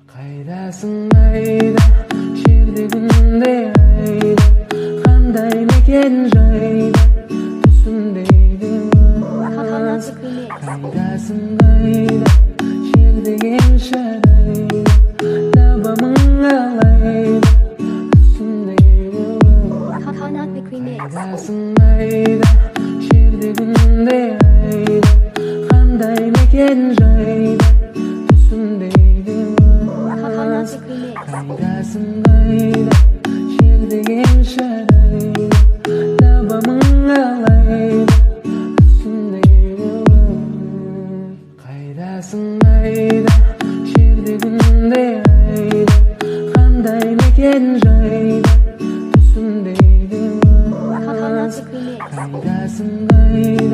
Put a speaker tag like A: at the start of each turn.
A: Қайдасың, айда, жерде, күнде, айда, қандай мекен жайда түсімдейді?
B: Coconut Remix.
A: Қайдасың, қайда, жер деген шарайда, табамын қалайда түсімдейді?
B: Coconut Remix.
A: Қайдасың, айда, жерде, күнде, айда, қандай мекен жайда түсімдейді?
B: Coconut Remix.
A: Қайдасың, қайда, жер деген шарайда, табамын қалайда түсімдейді? Қайдасың, айда, жерде, күнде, айда, қандай мекен жайда түсімдейді?
B: Coconut Remix.
A: Қайдасың, қайда?